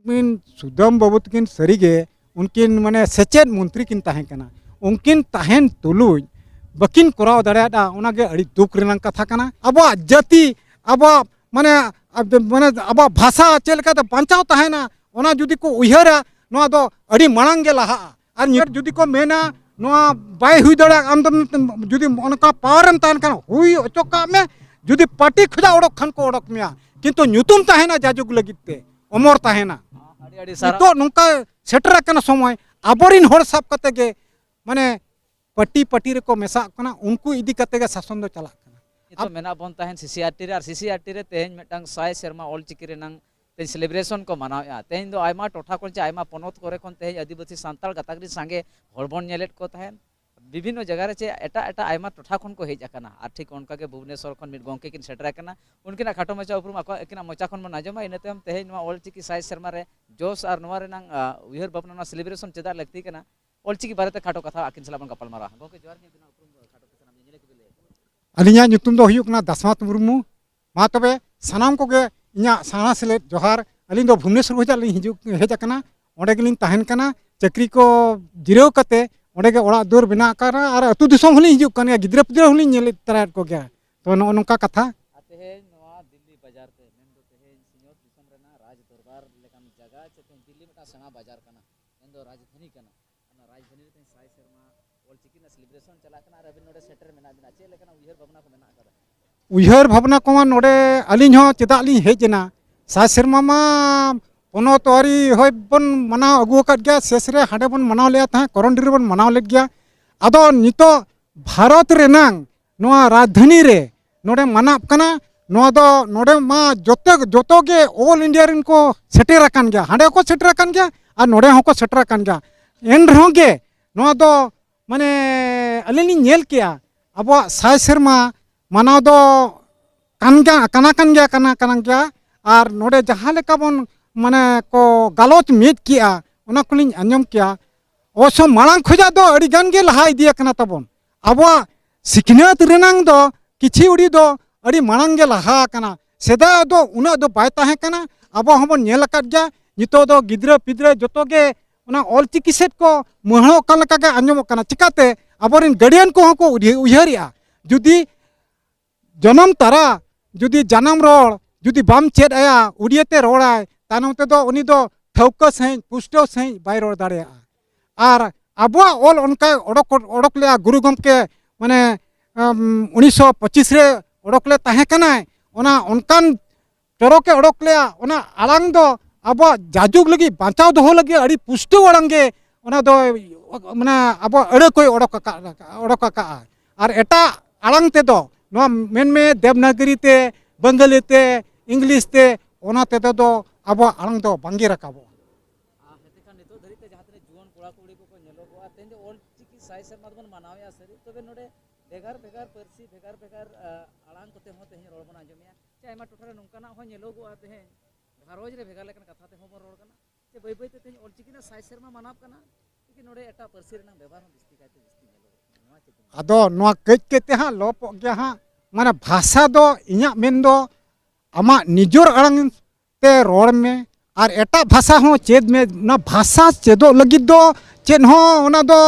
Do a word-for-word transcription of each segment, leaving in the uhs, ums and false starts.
ᱢᱤᱱ ᱥᱩᱫᱟᱢ ᱵᱟᱹᱵᱩ ᱛᱟᱹᱠᱤᱱ ᱥᱟᱹᱨᱤᱜᱮ ᱩᱱᱠᱤᱱ ᱢᱟᱱᱮ ᱥᱮᱪᱮᱫ ᱢᱚᱱᱛᱨᱤ ᱠᱤᱱ ᱛᱟᱦᱮᱸ ᱠᱟᱱᱟ, ᱩᱱᱠᱤᱱ ᱛᱟᱦᱮᱱ ᱛᱩᱞᱩᱡ ᱵᱟᱹᱠᱤᱱ ᱠᱚᱨᱟᱣ ᱫᱟᱲᱮᱭᱟᱫᱼᱟ, ᱚᱱᱟᱜᱮ ᱟᱹᱰᱤ ᱫᱩᱠ ᱨᱮᱱᱟᱜ ᱠᱟᱛᱷᱟ ᱠᱟᱱᱟ᱾ ᱟᱵᱚᱣᱟᱜ ᱡᱟᱹᱛᱤ, ᱟᱵᱚᱣᱟᱜ ᱢᱟᱱᱮ, ᱟᱵ-, ᱢᱟᱱᱮ ᱟᱵᱚᱣᱟᱜ ᱵᱷᱟᱥᱟ ᱪᱮᱫ ᱞᱮᱠᱟᱛᱮ ᱵᱟᱧᱪᱟᱣ ᱛᱟᱦᱮᱱᱟ, ᱚᱱᱟ ᱡᱩᱫᱤ ᱠᱚ ᱩᱭᱦᱟᱹᱨᱟ, ᱱᱚᱣᱟ ᱫᱚ ᱟᱹᱰᱤ ᱢᱟᱲᱟᱝ ᱜᱮ ᱞᱟᱦᱟᱜᱼᱟ᱾ ᱟᱨ ᱱᱤᱭᱟᱹ ᱡᱩᱫᱤ ᱠᱚ ᱢᱮᱱᱟ, ᱱᱚᱣᱟ ᱵᱟᱭ ᱦᱩᱭ ᱫᱟᱲᱮᱭᱟᱜᱼᱟ, ᱟᱢ ᱫᱚ ᱡᱩᱫᱤ ᱚᱱᱠᱟ ᱯᱟᱣᱟᱨ ᱨᱮᱢ ᱛᱟᱦᱮᱱ ᱠᱷᱟᱱ ᱦᱩᱭ ᱦᱚᱪᱚ ᱠᱟᱜ ᱢᱮ, ᱡᱩᱫᱤ ᱯᱟᱨᱴᱤ ᱠᱷᱚᱱᱟᱜ ᱚᱰᱚᱠ ᱠᱷᱟᱱ ᱠᱚ ᱚᱰᱚᱠ ᱢᱮᱭᱟ, ᱠᱤᱱᱛᱩ ᱧᱩᱛᱩᱢ ᱛᱟᱦᱮᱱᱟ ᱡᱟᱡᱩᱜᱽ ᱞᱟᱹᱜᱤᱫ ᱛᱮ, ᱚᱢᱚᱨ ᱛᱟᱦᱮᱱᱟ᱾ ᱟᱹᱰᱤ ᱟᱹᱰᱤ ᱥᱟᱨᱦᱟᱣ᱾ ᱱᱤᱛᱚᱜ ᱱᱚᱝᱠᱟ ᱥᱮᱴᱮᱨ ᱟᱠᱟᱱᱟ ᱥᱚᱢᱚᱭ, ᱟᱵᱚᱨᱤᱱ ᱦᱚᱲ ᱥᱟᱵ ᱠᱟᱛᱮ ᱜᱮ ᱢᱟᱱᱮ ᱯᱟᱨᱴᱤ ᱯᱟᱨᱴᱤ ᱨᱮᱠᱚ ᱢᱮᱥᱟᱜ ᱠᱟᱱᱟ, ᱩᱱᱠᱩ ᱤᱫᱤ ᱠᱟᱛᱮ ᱜᱮ ᱥᱟᱥᱚᱱ ᱫᱚ ᱪᱟᱞᱟᱜ ᱠᱟᱱᱟ᱾ ᱱᱤᱛᱚᱜ ᱢᱮᱱᱟᱜ ᱵᱚᱱ ᱛᱟᱦᱮᱱ ᱥᱤᱥᱤᱟᱨᱴᱤ ᱨᱮ, ᱟᱨ ᱥᱤᱥᱤᱟᱨᱴᱤ ᱨᱮ ᱛᱮᱦᱮᱧ ᱢᱤᱫᱴᱟᱝ ᱥᱟᱭ ᱥᱮᱨᱢᱟ ᱚᱞᱪᱤᱠᱤ ᱨᱮᱱᱟᱝ ᱛᱮᱦᱮᱧ ᱥᱮᱞᱤᱵᱨᱮᱥᱚᱱ ᱠᱚ ᱢᱟᱱᱟᱣᱮᱫᱼᱟ᱾ ᱛᱮᱦᱮᱧ ᱫᱚ ᱟᱭᱢᱟ ᱴᱚᱴᱷᱟ ᱠᱷᱚᱱ ᱪᱮ ᱟᱭᱢᱟ ᱯᱚᱱᱚᱛ ᱠᱚᱨᱮ ᱠᱷᱚᱱ ᱛᱮᱦᱮᱧ ᱟᱹᱫᱤᱵᱟᱹᱥᱤ ᱥᱟᱱᱛᱟᱲ ᱜᱟᱛᱟᱠ ᱨᱮᱱ ᱥᱟᱸᱜᱮ ᱦᱚᱲ ᱵᱚᱱ ᱧᱮᱞᱮᱫ ᱠᱚ ᱛᱟᱦᱮᱸᱫ᱾ ᱵᱤᱵᱷᱤᱱᱱᱚ ᱡᱟᱭᱜᱟ ᱨᱮ ᱪᱮ ᱮᱴᱟᱜ ᱮᱴᱟᱜ ᱟᱭᱢᱟ ᱴᱚᱴᱷᱟ ᱠᱷᱚᱱ ᱠᱚ ᱦᱮᱡ ᱟᱠᱟᱱᱟ, ᱟᱨ ᱴᱷᱤᱠ ᱚᱱᱠᱟ ᱜᱮ ᱵᱷᱩᱵᱽᱱᱮᱥᱚᱨ ᱠᱷᱚᱱ ᱢᱤᱫ ᱜᱚᱢᱠᱮ ᱠᱤᱱ ᱥᱮᱴᱮᱨ ᱟᱠᱟᱱᱟ᱾ ᱩᱱᱠᱤᱱᱟᱜ ᱠᱷᱟᱴᱚ ᱢᱟᱪᱷᱟ ᱩᱯᱨᱩᱢ ᱟᱠᱚ ᱟᱹᱠᱤᱱᱟᱜ ᱢᱚᱪᱟ ᱠᱷᱚᱱ ᱵᱚᱱ ᱟᱸᱡᱚᱢᱟ, ᱤᱱᱟᱹ ᱛᱟᱭᱚᱢ ᱛᱮᱦᱮᱧ ᱱᱚᱣᱟ ᱚᱞᱪᱤᱠᱤ ᱥᱟᱭ ᱥᱮᱨᱢᱟ ᱨᱮ ᱡᱚᱥ ᱟᱨ ᱱᱚᱣᱟ ᱨᱮᱱᱟᱝ, ᱟ, ᱩᱭᱦᱟᱹᱨ ᱵᱷᱟᱵᱽᱱᱟ, ᱱᱚᱣᱟ ᱥᱮᱞᱤᱵᱨᱮᱥᱚᱱ ᱪᱮᱫᱟᱜ ᱞᱟᱹᱠᱛᱤ ᱠᱟᱱᱟ, ᱚᱞᱪᱤᱠᱤ ᱵᱟᱨᱮᱛᱮ ᱠᱷᱟᱴᱚ ᱠᱟᱛᱷᱟ ᱟᱹᱠᱤᱱ ᱥᱟᱞᱟᱜ ᱵᱚᱱ ᱜᱟᱯᱟᱞ ᱢᱟᱨᱟᱣᱟ᱾ ᱜᱚᱢᱠᱮ ᱡᱚᱦᱟᱨ ᱜᱮ, ᱟᱹᱵᱤᱱᱟᱜ ᱩᱯᱨᱩᱢ ᱫᱚ ᱠᱷᱟᱴᱚ ᱛᱮ ᱥᱟᱱᱟᱢ ᱧᱮᱧᱮᱞᱤᱭᱟᱹ ᱠᱚᱵᱤᱱ ᱞᱟᱹᱭ ᱟᱠᱚᱣᱟ᱾ ᱟᱹᱞᱤᱧᱟᱜ ᱧᱩᱛᱩᱢ ᱫᱚ ᱦᱩᱭᱩᱜ ᱠᱟᱱᱟ ᱫᱟᱥᱢᱟᱛ ᱢᱩᱨᱢᱩ᱾ ᱢᱟ ᱛᱚᱵᱮ ᱥᱟᱱᱟᱢ ᱠᱚᱜᱮ ᱤᱧᱟᱹᱜ ᱥᱟᱨᱦᱟᱣ ᱥᱮᱞᱮᱫ ᱡᱚᱦᱟᱨ᱾ ᱟᱹᱞᱤᱧ ᱫᱚ ᱵᱷᱩᱵᱽᱱᱮᱥᱚᱨ ᱠᱷᱚᱱᱟᱜ ᱞᱤᱧ ᱦᱤᱡᱩᱜ, ᱦᱮᱡ ᱟᱠᱟᱱᱟ᱾ ᱚᱸᱰᱮ ᱜᱮᱞᱤᱧ ᱛᱟᱦᱮᱱ ᱠᱟᱱᱟ᱾ ᱪᱟᱹᱠᱨᱤ ᱠᱚ ᱡᱤᱨᱟᱹᱣ ᱠᱟᱛᱮ ᱚᱸᱰᱮ ᱜᱮ ᱚᱲᱟᱜ ᱫᱩᱣᱟᱹᱨ ᱵᱮᱱᱟᱣ ᱟᱠᱟᱱᱟ, ᱟᱨ ᱟᱹᱛᱩ ᱫᱤᱥᱚᱢ ᱦᱚᱸᱞᱤᱧ ᱦᱤᱡᱩᱜ ᱠᱟᱱ ᱜᱮᱭᱟ, ᱜᱤᱫᱽᱨᱟᱹ ᱯᱤᱫᱽᱨᱟᱹ ᱦᱚᱸᱞᱤᱧ ᱧᱮᱞᱮᱫ ᱛᱟᱨᱟᱭᱮᱫ ᱠᱚᱜᱮᱭᱟ᱾ ᱛᱚ, ᱱᱚᱜᱼᱚ ᱱᱚᱝᱠᱟ ᱠᱟᱛᱷᱟ᱾ ᱟᱨ ᱛᱮᱦᱮᱧ ᱱᱚᱣᱟ ᱫᱤᱞᱞᱤ ᱵᱟᱡᱟᱨ ᱛᱮ, ᱢᱮᱱᱫᱚ ᱛᱮᱦᱮᱧ ᱥᱤᱧᱚᱛ ᱫᱤᱥᱚᱢ ᱨᱮᱱᱟᱜ ᱨᱟᱡᱽ ᱫᱚᱨᱵᱟᱨ ᱞᱮᱠᱟᱱ ᱡᱟᱭᱜᱟ, ᱪᱮ ᱛᱮᱦᱮᱧ ᱫᱤᱞᱞᱤ ᱢᱤᱫᱴᱟᱝ ᱥᱮᱬᱟ ᱵᱟᱡᱟᱨ ᱠᱟᱱᱟ, ᱢᱮᱱᱫᱚ ᱨᱟᱡᱽᱫᱷᱟᱹᱱᱤ ᱠᱟᱱᱟ᱾ ᱚᱱᱟ ᱨᱟᱡᱽᱫᱷᱟᱹᱱᱤ ᱨᱮ ᱛᱮᱦᱮᱧ ᱥᱟᱭ ᱥᱮᱨᱢᱟ ᱚᱞᱪᱤᱠᱤ ᱨᱮᱱᱟᱜ ᱥᱮᱞᱤᱵᱨᱮᱥᱚᱱ ᱪᱟᱞᱟᱜ ᱠᱟᱱᱟ, ᱟᱨ ᱟᱹᱵᱤᱱ ᱱᱚᱰᱮ ᱥᱮᱴᱮᱨ ᱢᱮᱱᱟᱜ ᱵᱤᱱᱟ᱾ ᱪᱮᱫ ᱞᱮᱠᱟᱱᱟᱜ ᱩᱭᱦᱟᱹᱨ ᱵᱷᱟᱵᱽᱱᱟ ᱠᱚ ᱢᱮᱱᱟᱜ ᱟᱠᱟᱫᱟ? ᱩᱭᱦᱟᱹᱨ ᱵᱷᱟᱵᱽᱱᱟ ᱠᱚᱢᱟ ᱱᱚᱰᱮ ᱟᱹᱞᱤᱧ ᱦᱚᱸ ᱪᱮᱫᱟᱜ ᱞᱤᱧ ᱦᱮᱡ ᱮᱱᱟ, ᱥᱟᱭ ᱥᱮᱨᱢᱟ ᱢᱟ ᱯᱚᱱᱚᱛ ᱟᱹᱨᱤ ᱦᱚᱭ ᱵᱚᱱ ᱢᱟᱱᱟᱣ ᱟᱹᱜᱩ ᱟᱠᱟᱫ ᱜᱮᱭᱟ, ᱥᱮᱥ ᱨᱮ ᱦᱟᱸᱰᱮ ᱵᱚᱱ ᱢᱟᱱᱟᱣ ᱞᱮᱫᱼᱟ ᱛᱟᱦᱮᱸᱫ, ᱠᱚᱨᱚᱱᱰᱤ ᱨᱮᱵᱚᱱ ᱢᱟᱱᱟᱣ ᱞᱮᱫ ᱜᱮᱭᱟ᱾ ᱟᱫᱚ ᱱᱤᱛᱚᱜ ᱵᱷᱟᱨᱚᱛ ᱨᱮᱱᱟᱝ ᱱᱚᱣᱟ ᱨᱟᱡᱽᱫᱷᱟᱹᱱᱤ ᱨᱮ ᱱᱚᱰᱮ ᱢᱟᱱᱟᱜ ᱠᱟᱱᱟ᱾ ᱱᱚᱣᱟ ᱫᱚ ᱱᱚᱰᱮ ᱢᱟ ᱡᱚᱛᱚ, ᱡᱚᱛᱚ ᱜᱮ ᱚᱞ ᱤᱱᱰᱤᱭᱟ ᱨᱮᱱ ᱠᱚ ᱥᱮᱴᱮᱨ ᱟᱠᱟᱱ ᱜᱮᱭᱟ, ᱦᱟᱸᱰᱮ ᱦᱚᱸᱠᱚ ᱥᱮᱴᱮᱨ ᱟᱠᱟᱱ ᱜᱮᱭᱟ ᱟᱨ ᱱᱚᱰᱮ ᱦᱚᱸᱠᱚ ᱥᱮᱴᱮᱨ ᱟᱠᱟᱱ ᱜᱮᱭᱟ᱾ ᱮᱱ ᱨᱮᱦᱚᱸ ᱜᱮ ᱱᱚᱣᱟ ᱫᱚ ᱢᱟᱱᱮ ᱟᱹᱞᱤᱧ ᱞᱤᱧ ᱧᱮᱞ ᱠᱮᱜᱼᱟ, ᱟᱵᱚᱣᱟᱜ ᱥᱟᱭ ᱥᱮᱨᱢᱟ ᱢᱟᱱᱟᱣ ᱫᱚ ᱠᱟᱱ ᱜᱮᱭᱟ, ᱠᱟᱱᱟ ᱠᱟᱱ ᱜᱮᱭᱟ, ᱠᱟᱱᱟ ᱠᱟᱱ ᱜᱮᱭᱟ᱾ ᱟᱨ ᱱᱚᱰᱮ ᱡᱟᱦᱟᱸ ᱞᱮᱠᱟ ᱵᱚᱱ ᱢᱟᱱᱮ ᱠᱚ ᱜᱟᱞᱚᱪ ᱢᱤᱫ ᱠᱮᱜᱼᱟ, ᱚᱱᱟ ᱠᱚᱞᱤᱧ ᱟᱸᱡᱚᱢ ᱠᱮᱜᱼᱟ, ᱚᱵᱚᱥᱥᱚ ᱢᱟᱲᱟᱝ ᱠᱷᱚᱱᱟᱜ ᱫᱚ ᱟᱹᱰᱤ ᱜᱟᱱ ᱜᱮ ᱞᱟᱦᱟ ᱤᱫᱤ ᱟᱠᱟᱱᱟ ᱛᱟᱵᱚᱱ᱾ ᱟᱵᱚᱣᱟᱜ ᱥᱤᱠᱷᱱᱟᱹᱛ ᱨᱮᱱᱟᱝ ᱫᱚ ᱠᱤᱪᱷᱤ ᱩᱰᱤ ᱫᱚ ᱟᱹᱰᱤ ᱢᱟᱲᱟᱝ ᱜᱮ ᱞᱟᱦᱟ ᱟᱠᱟᱱᱟ᱾ ᱥᱮᱫᱟᱭ ᱫᱚ ᱩᱱᱟᱹᱜ ᱫᱚ ᱵᱟᱭ ᱛᱟᱦᱮᱸ ᱠᱟᱱᱟ, ᱟᱵᱚ ᱦᱚᱸᱵᱚᱱ ᱧᱮᱞ ᱟᱠᱟᱫ ᱜᱮᱭᱟ᱾ ᱱᱤᱛᱚᱜ ᱫᱚ ᱜᱤᱫᱽᱨᱟᱹ ᱯᱤᱫᱽᱨᱟᱹ ᱡᱚᱛᱚ ᱜᱮ ᱚᱱᱟ ᱚᱞᱪᱤᱠᱤ ᱥᱮᱫ ᱠᱚ ᱢᱩᱦᱲᱚᱜ ᱠᱟᱱ ᱞᱮᱠᱟ ᱜᱮ ᱟᱸᱡᱚᱢᱚᱜ ᱠᱟᱱᱟ᱾ ᱪᱤᱠᱟᱹᱛᱮ? ᱟᱵᱚᱨᱮᱱ ᱜᱟᱨᱰᱤᱭᱟᱱ ᱠᱚᱦᱚᱸ ᱠᱚ ᱩᱭᱦᱟᱹᱨᱮᱜᱼᱟ, ᱡᱩᱫᱤ ᱡᱚᱱᱚᱢ ᱛᱟᱨᱟ ᱡᱩᱫᱤ ᱡᱟᱱᱟᱢ ᱨᱚᱲ ᱡᱩᱫᱤ ᱵᱟᱢ ᱪᱮᱫ ᱟᱭᱟ, ᱩᱲᱤᱭᱟᱹ ᱛᱮ ᱨᱚᱲᱟᱭ, ᱛᱟᱭᱱᱚᱢ ᱛᱮᱫᱚ ᱩᱱᱤ ᱫᱚ ᱴᱷᱟᱹᱣᱠᱟᱹ ᱥᱟᱺᱦᱤᱡ, ᱯᱩᱥᱴᱟᱹᱣ ᱥᱟᱺᱦᱤᱡ ᱵᱟᱭ ᱨᱚᱲ ᱫᱟᱲᱮᱭᱟᱜᱼᱟ᱾ ᱟᱨ ᱟᱵᱚᱣᱟᱜ ᱚᱞ ᱚᱱᱠᱟᱭ ᱚᱰᱚᱠ, ᱚᱰᱚᱠ ᱞᱮᱜᱼᱟ ᱜᱩᱨᱩ ᱜᱚᱢᱠᱮ, ᱢᱟᱱᱮ, ᱟᱢ, ᱩᱱᱤᱥᱥᱚ ᱯᱚᱸᱪᱤᱥ ᱨᱮ ᱚᱰᱚᱠ ᱞᱮ ᱛᱟᱦᱮᱸ ᱠᱟᱱᱟᱭ, ᱚᱱᱟ ᱚᱱᱠᱟᱱ ᱪᱚᱨᱚᱠᱮ ᱚᱰᱚᱠ ᱞᱮᱜᱼᱟ, ᱚᱱᱟ ᱟᱲᱟᱝ ᱫᱚ ᱟᱵᱚᱣᱟᱜ ᱡᱟᱡᱩᱜᱽ ᱞᱟᱹᱜᱤᱫ, ᱵᱟᱧᱪᱟᱣ ᱫᱚᱦᱚ ᱞᱟᱹᱜᱤᱫ ᱟᱹᱰᱤ ᱯᱩᱥᱴᱟᱹᱣ ᱟᱲᱟᱝ ᱜᱮ ᱚᱱᱟ ᱫᱚ, ᱢᱟᱱᱮ, ᱟᱵᱚᱣᱟᱜ ᱟᱹᱲᱟᱹ ᱠᱚᱭ ᱚᱰᱚᱠ ᱟᱠᱟᱫ, ᱚᱰᱚᱠ ᱟᱠᱟᱫᱼᱟ᱾ ᱟᱨ ᱮᱴᱟᱜ ᱟᱲᱟᱝ ᱛᱮᱫᱚ, ᱱᱚᱣᱟ ᱢᱮᱱᱢᱮ ᱫᱮᱵᱽᱱᱟᱜᱚᱨᱤ ᱛᱮ, ᱵᱟᱝᱜᱟᱞᱤ ᱛᱮ, ᱤᱝᱞᱤᱥ ᱛᱮ, ᱚᱱᱟ ᱛᱮᱫᱚ ᱫᱚ ᱟᱵᱚᱣᱟᱜ ᱟᱲᱟᱝ ᱫᱚ ᱵᱟᱝᱜᱮ ᱨᱟᱠᱟᱵᱚᱜᱼᱟ᱾ ᱟᱨ ᱦᱮᱸ, ᱛᱮᱠᱷᱟᱱ ᱱᱤᱛᱚᱜ ᱫᱷᱟᱹᱨᱤᱡ ᱛᱮ ᱡᱟᱦᱟᱸ ᱛᱤᱱᱟᱹᱜ ᱡᱩᱣᱟᱹᱱ ᱠᱚᱲᱟ ᱠᱩᱲᱤ ᱠᱚᱠᱚ ᱧᱮᱞᱚᱜᱚᱜᱼᱟ, ᱛᱮᱦᱮᱧ ᱫᱚ ᱚᱞ ᱪᱤᱠᱤ ᱥᱟᱭ ᱥᱮᱨᱢᱟ ᱫᱚᱵᱚᱱ ᱢᱟᱱᱟᱣᱮᱫᱼᱟ ᱥᱟᱹᱨᱤ, ᱛᱚᱵᱮ ᱱᱚᱰᱮ ᱵᱷᱮᱜᱟᱨ ᱵᱷᱮᱜᱟᱨ ᱯᱟᱹᱨᱥᱤ, ᱵᱷᱮᱜᱟᱨ ᱵᱷᱮᱜᱟᱨ, ᱟ, ᱟᱲᱟᱝ ᱠᱚᱛᱮ ᱦᱚᱸ ᱛᱮᱦᱮᱧ ᱨᱚᱲ ᱵᱚᱱ ᱟᱸᱡᱚᱢᱮᱜᱼᱟ᱾ ᱪᱮ ᱟᱭᱢᱟ ᱴᱚᱴᱷᱟ ᱨᱮ ᱱᱚᱝᱠᱟᱱᱟᱜ ᱦᱚᱸ ᱧᱮᱞᱚᱜᱚᱜᱼᱟ, ᱛᱮᱦᱮᱧ ᱜᱷᱟᱨᱚᱸᱡᱽ ᱨᱮ ᱵᱷᱮᱜᱟᱨ ᱞᱮᱠᱟᱱ ᱠᱟᱛᱷᱟ ᱛᱮᱦᱚᱸ ᱵᱚᱱ ᱨᱚᱲ ᱠᱟᱱᱟ᱾ ᱪᱮ ᱵᱟᱹᱭ ᱵᱟᱹᱭ ᱛᱮ ᱛᱮᱦᱮᱧ ᱚᱞ ᱪᱤᱠᱤ ᱨᱮᱱᱟᱜ ᱥᱟᱭ ᱥᱮᱨᱢᱟ ᱢᱟᱱᱟᱣ ᱠᱟᱱᱟ, ᱞᱮᱠᱤᱱ ᱱᱚᱰᱮ ᱮᱴᱟᱜ ᱯᱟᱹᱨᱥᱤ ᱨᱮᱱᱟᱜ ᱵᱮᱵᱚᱦᱟᱨ ᱦᱚᱸ ᱵᱤᱥᱛᱤ ᱠᱟᱭᱛᱮ ᱵᱤᱥᱛᱤ ᱧᱮᱞᱚᱜᱚᱜ ᱠᱟᱱᱟ᱾ ᱱᱚᱣᱟ ᱪᱮᱫ ᱵᱤᱱ ᱟᱫᱚ ᱱᱚᱣᱟ ᱠᱟᱹᱡ ᱠᱟᱹᱡ ᱛᱮ ᱦᱟᱸᱜ ᱞᱚᱯᱚᱜ ᱜᱮᱭᱟ ᱦᱟᱸᱜ, ᱢᱟᱱᱮ ᱵᱷᱟᱥᱟ ᱫᱚ ᱤᱧᱟᱹᱜ ᱢᱮᱱ ᱫᱚ ᱟᱢᱟᱜ ᱱᱤᱡᱚᱨ ᱟᱲᱟᱝ ᱛᱮ ᱨᱚᱲ ᱢᱮ ᱟᱨ ᱮᱴᱟᱜ ᱵᱷᱟᱥᱟ ᱦᱚᱸ ᱪᱮᱫ ᱢᱮ᱾ ᱚᱱᱟ ᱵᱷᱟᱥᱟ ᱪᱮᱫᱚᱜ ᱞᱟᱹᱜᱤᱫ ᱫᱚ ᱪᱮᱫ ᱦᱚᱸ ᱚᱱᱟ ᱫᱚ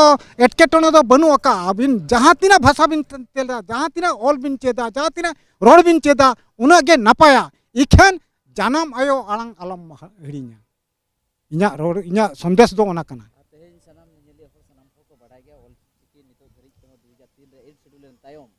ᱮᱴᱠᱮᱴᱚᱬᱮ ᱫᱚ ᱵᱟᱹᱱᱩᱜ ᱟᱠᱟᱫᱼᱟ᱾ ᱟᱹᱵᱤᱱ ᱡᱟᱦᱟᱸ ᱛᱤᱱᱟᱹᱜ ᱵᱷᱟᱥᱟ ᱵᱤᱱ ᱪᱮᱫᱟ, ᱡᱟᱦᱟᱸ ᱛᱤᱱᱟᱹᱜ ᱚᱞ ᱵᱤᱱ ᱪᱮᱫᱟ, ᱡᱟᱦᱟᱸ ᱛᱤᱱᱟᱹᱜ ᱨᱚᱲ ᱵᱤᱱ ᱪᱮᱫᱟ, ᱩᱱᱟᱹᱜ ᱜᱮ ᱱᱟᱯᱟᱭᱟ᱾ ᱤᱠᱷᱟᱹᱱ ᱡᱟᱱᱟᱢ ᱟᱭᱳ ᱟᱲᱟᱝ ᱟᱞᱚᱢ ᱦᱤᱲᱤᱧᱟ᱾ ᱤᱧᱟᱹᱜ ᱨᱚᱲ, ᱤᱧᱟᱹᱜ ᱥᱚᱱᱫᱮᱥ ᱫᱚ ᱚᱱᱟ ᱠᱟᱱᱟ᱾ ᱟᱨ ᱛᱮᱦᱮᱧ ᱥᱟᱱᱟᱢ ᱧᱮᱧᱮᱞᱤᱭᱟᱹ ᱦᱚᱲ ᱥᱟᱱᱟᱢ ᱦᱚᱲ ᱠᱚ ᱵᱟᱰᱟᱭ ᱜᱮᱭᱟ, ᱚᱞ ᱪᱤᱠᱤ ᱱᱤᱛᱚᱜ ᱫᱷᱟᱹᱨᱤᱡ ᱛᱮᱦᱚᱸ ᱫᱩ ᱦᱟᱡᱟᱨ ᱛᱤᱱ ᱨᱮ ᱮᱭᱤᱴ ᱥᱤᱰᱩᱞ ᱮᱱ ᱛᱟᱭᱚᱢ